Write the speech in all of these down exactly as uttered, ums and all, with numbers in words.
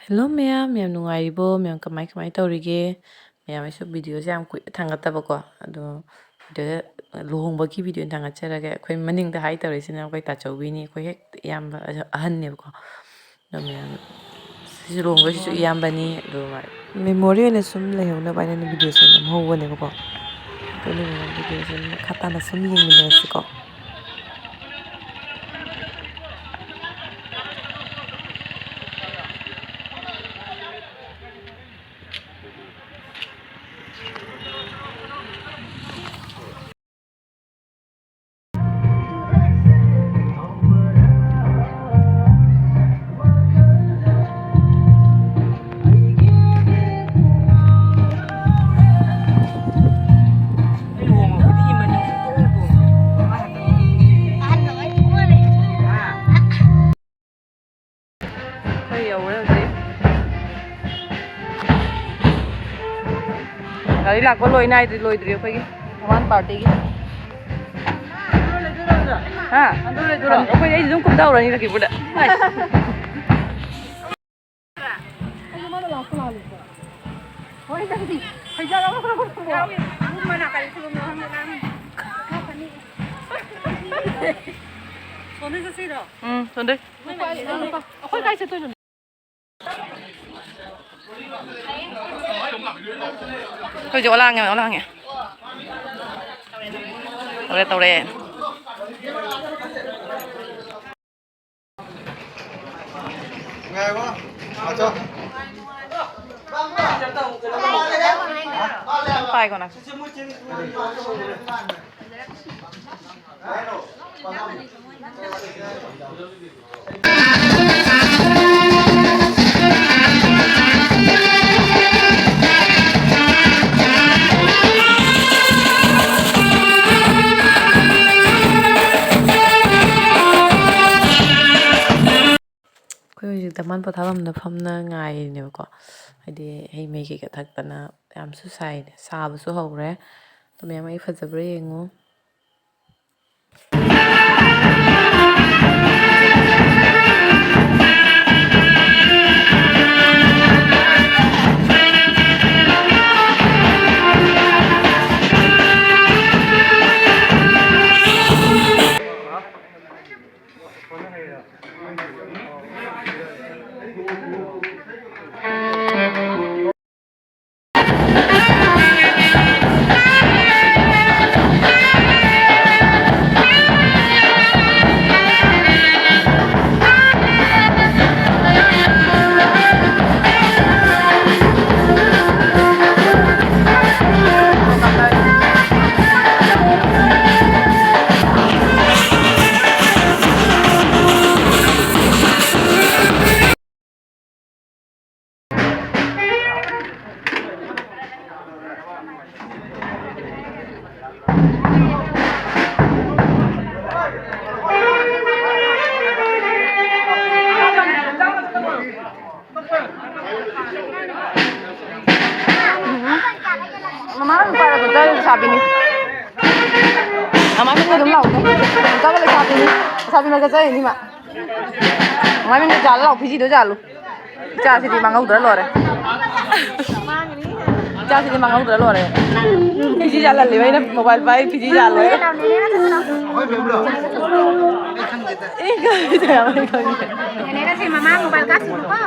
Hello ꯃꯌꯥꯝ, ꯃꯌꯥꯝ ꯅꯨꯡꯉꯥꯏꯔꯤꯕꯣ? ꯃꯌꯥꯝ ꯀꯃꯥꯏ, ꯀꯃꯥꯏ ꯇꯧꯔꯤꯒꯦ? ꯃꯌꯥꯝ, ꯑꯩꯁꯨ ꯚꯤꯗꯤꯑꯣꯁꯦ ꯌꯥꯝ ꯀꯨꯏꯅ ꯊꯥꯡꯒꯠꯇꯕꯀꯣ, ꯑꯗꯣ ꯚꯤꯗꯤꯑꯣꯁꯦ, ꯂꯨꯍꯣꯡꯕꯒꯤ ꯚꯤꯗꯤꯑꯣ ꯑꯣꯏꯅ ꯊꯥꯡꯒꯠꯆꯔꯒꯦ꯫ ꯑꯩꯈꯣꯏ ꯃꯅꯤꯡꯗ ꯍꯥꯏ ꯇꯧꯔꯤꯁꯤꯅ ꯑꯩꯈꯣꯏ ꯇꯥꯆꯧꯕꯤꯅꯤ, ꯑꯩꯈꯣꯏ ꯍꯦꯛ ꯏꯌꯥꯝꯕ ꯑꯍꯟꯅꯦꯕꯀꯣ꯫ ꯑꯗꯣ ꯃꯌꯥꯝ, ꯁꯤꯁꯨ ꯂꯨꯍꯣꯡꯕꯒꯤꯁꯤꯁꯨ ꯏꯌꯥꯝꯕꯅꯤ, ꯑꯗꯨꯒ ꯃꯦꯃꯣꯔꯤ ꯑꯣꯏꯅ ꯁꯨꯝ ꯂꯩꯍꯧꯅꯕ ꯍꯥꯏꯅ ꯑꯩꯅ ꯚꯤꯗꯤꯑꯣꯁꯦ ꯅꯝꯍꯧꯕꯅꯦꯕꯀꯣ꯫ ꯑꯗꯨꯅ ꯃꯌꯥꯝ ꯚꯤꯗꯤꯑꯣꯁꯦ ꯃꯈꯥ ꯇꯥꯅ ꯁꯨꯝ ꯌꯦꯡꯃꯤꯟꯅꯔꯁꯤꯀꯣ꯫ ꯑꯩꯈꯣꯏ ꯌꯧꯔꯦ ꯍꯧꯖꯤꯛ꯫ ꯒꯥꯔꯤ ꯂꯥꯛꯄ ꯂꯣꯏ ꯅꯥꯏꯗ꯭ꯔꯤ, ꯂꯣꯏꯗ꯭ꯔꯤ ꯑꯩꯈꯣꯏꯒꯤ ꯃꯃꯥꯟ ꯄꯥꯔꯇꯤꯒꯤ꯫ ꯍꯥ? ꯑꯩꯈꯣꯏ ꯑꯩꯁꯨ ꯑꯗꯨꯝ ꯀꯨꯝꯊꯍꯧꯔꯅꯤ ꯂꯈꯤꯄꯨꯔꯗ꯫ ꯎꯝ, ꯁꯣꯟꯗꯣꯏ꯫ ꯑꯩꯈꯣꯏꯁꯦ ꯑꯣꯂꯥꯡꯉꯦ, ꯑꯣꯂꯥꯡꯉꯦ꯫ ꯇꯧꯔꯦ, ꯇꯧꯔꯦ꯫ ꯄꯥꯏꯒꯣ ꯅꯪ꯫ ꯑꯩꯈꯣꯏ ꯍꯧꯖꯤꯛ ꯙꯃꯥꯟ ꯄꯣꯊꯥꯐꯝꯗ ꯐꯝꯅ ꯉꯥꯏꯔꯤꯅꯦꯕꯀꯣ꯫ ꯍꯥꯏꯗꯤ ꯍꯩ ꯃꯍꯤ ꯀꯩꯀꯥ ꯊꯛꯇꯅ ꯌꯥꯝꯁꯨ ꯁꯥꯏꯅꯦ, ꯁꯥꯕꯁꯨ ꯍꯧꯔꯦ꯫ ꯑꯗꯣ ꯃꯌꯥꯝ ꯑꯩ ꯐꯖꯕ꯭ꯔꯥ ꯌꯦꯡꯉꯨ꯫ ꯃꯥ ꯅꯨꯄꯥ ꯂꯩꯁꯥꯕꯤꯅꯤ꯫ ꯃꯃꯥ ꯃꯤꯡ ꯑꯗꯨꯝ ꯂꯥꯎꯗꯦ꯫ ꯅꯨꯄꯥꯒ ꯂꯩꯁꯥꯕꯤꯅꯤ꯫ ꯂꯩꯁꯥꯕꯤ ꯃꯔꯛꯇ ꯆꯠꯂꯤꯅꯤ ꯃꯥ꯫ ꯃꯃꯥ ꯃꯤꯡꯗꯣ ꯖꯥꯜꯂ ꯂꯥꯎ, ꯐꯤꯖꯤꯗꯣ ꯖꯥꯜꯂꯨ꯫ ꯏꯆꯥꯁꯤꯗꯤ ꯃꯥꯡꯍꯧꯗ꯭ꯔ ꯂꯣꯏꯔꯦ꯫ ꯏꯆꯥꯁꯤꯗꯤ ꯃꯥꯡꯍꯧꯗ꯭ꯔ ꯂꯣꯏꯔꯦ꯫ ꯐꯤꯖꯤ ꯖꯥꯜꯍꯜꯂꯤꯕ ꯑꯩꯅ, ꯃꯣꯕꯥꯏꯜ ꯄꯥꯏ ꯐꯤꯖꯤ ꯖꯥꯜꯂꯣꯏ꯫ ꯑꯦ, ꯈꯪꯗꯦ, ꯈꯪꯗꯦ꯫ ꯅꯦꯅꯦ, ꯁꯤ ꯃꯃꯥ ꯃꯣꯕꯥꯏꯜ ꯀꯥꯁꯤꯅꯨꯀꯣ꯫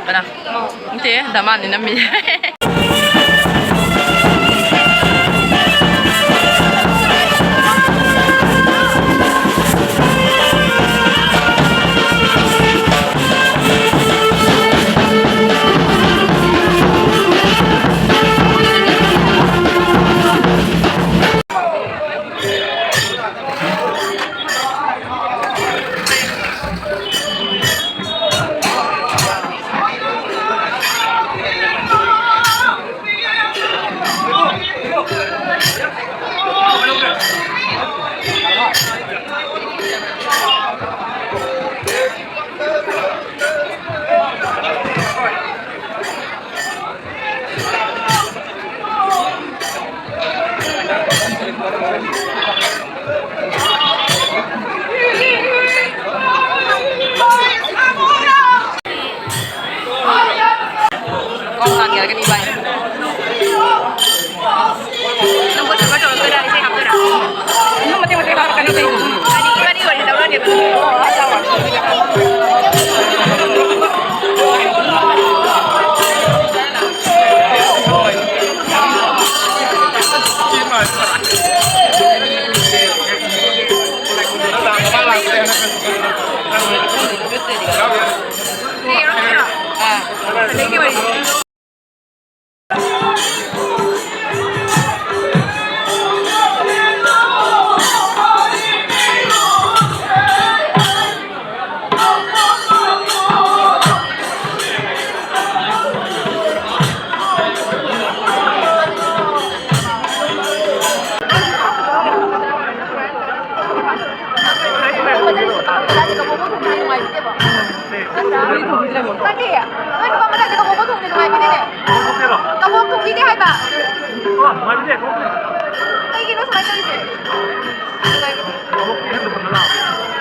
ꯀꯅꯥ? ꯅꯠꯇꯦ, ꯗꯃꯥꯟꯅꯤ ꯅꯝꯃꯤ꯫ ꯀꯣꯡ ꯉꯥꯟꯒꯦꯔꯒꯗꯤ ꯏꯕꯥꯅꯤ꯫ ꯅꯪ ꯕꯣꯏꯁ ꯑꯣꯚꯔ ꯇꯧꯔꯛꯇꯣꯏꯔꯥ? ꯏꯁꯩ ꯍꯥꯞꯇꯣꯏꯔꯥ? ꯑꯗꯨꯝ ꯃꯇꯦꯛ ꯃꯇꯦꯛ ꯍꯥꯞꯄꯛꯀꯅꯤ ꯏꯁꯩꯗꯨꯕꯨ꯫ ꯍꯥꯏꯗꯤ ꯏꯕꯥꯅꯤ ꯋꯥꯔꯤ ꯇꯧꯔꯛꯑꯅꯦꯕ꯫ ꯅꯠꯇꯦ, ꯅꯣꯏ ꯅꯨꯄꯥ ꯃꯆꯥꯁꯦ ꯀꯕꯣꯛ ꯊꯣꯡꯕ ꯅꯨꯡꯉꯥꯏꯕꯤꯗꯦꯅꯦ꯫ ꯀꯕꯣꯛ ꯊꯣꯡꯕꯤꯗꯦ ꯍꯥꯏꯕ꯫ ꯀꯩꯒꯤꯅꯣ ꯁꯨꯃꯥꯏꯅ ꯇꯧꯔꯤꯁꯦ?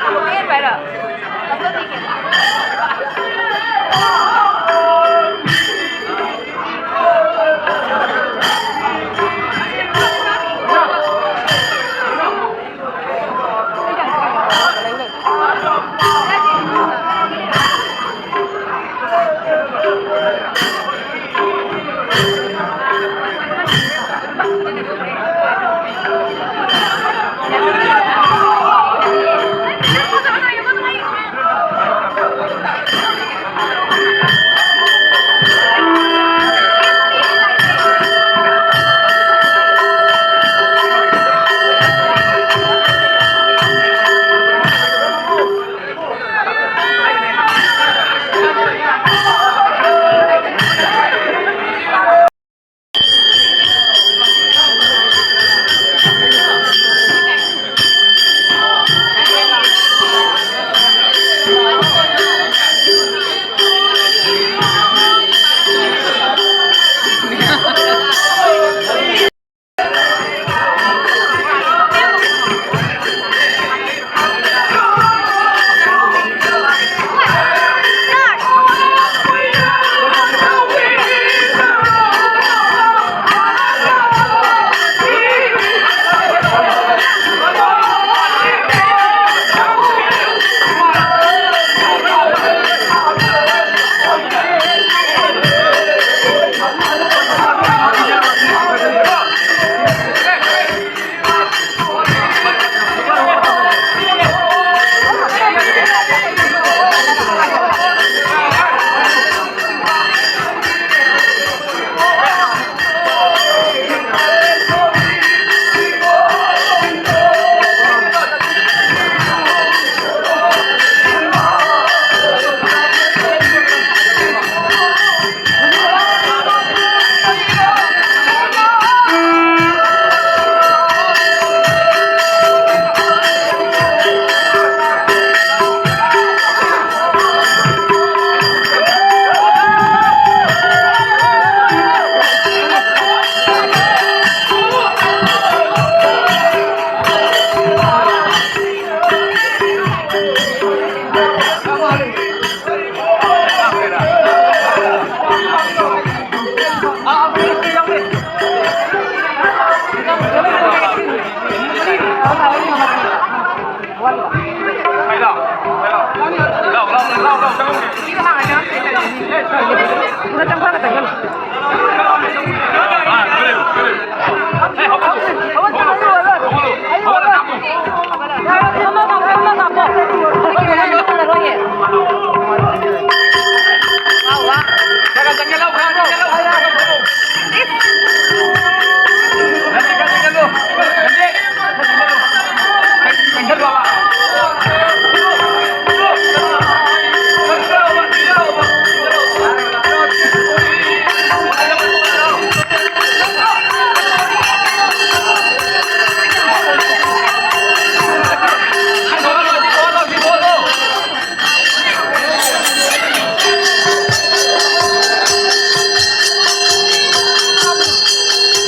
ꯀꯕꯣꯛꯇꯤ ꯍꯦꯟꯕ ꯍꯥꯏꯔꯣ?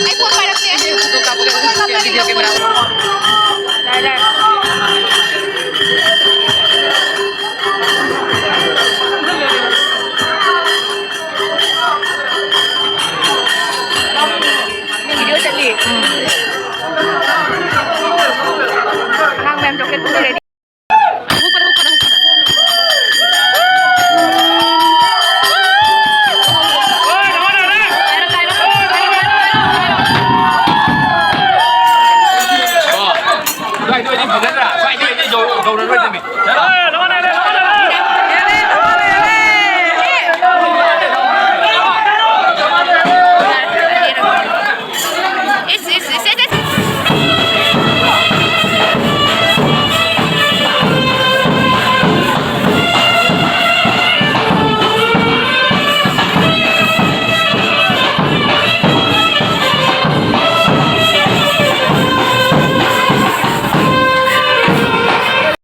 ꯑꯩ ꯐꯣꯟ ꯄꯥꯏꯔꯛꯇꯦ꯫ ꯐꯣꯇꯣ ꯀꯥꯞꯄꯒ ꯑꯗꯨꯝ ꯆꯠꯀꯦ, ꯚꯤꯗꯤꯑꯣ ꯀꯦꯃꯦꯔꯥ꯫ ꯌꯥꯔꯦ, ꯌꯥꯔꯦ꯫ ꯚꯤꯗꯤꯑꯣ ꯆꯠꯂꯤ꯫ ꯑꯉꯥꯡ ꯃꯌꯥꯝ ꯆꯣꯀ꯭ꯂꯦꯠ ꯄꯨꯔꯦ꯫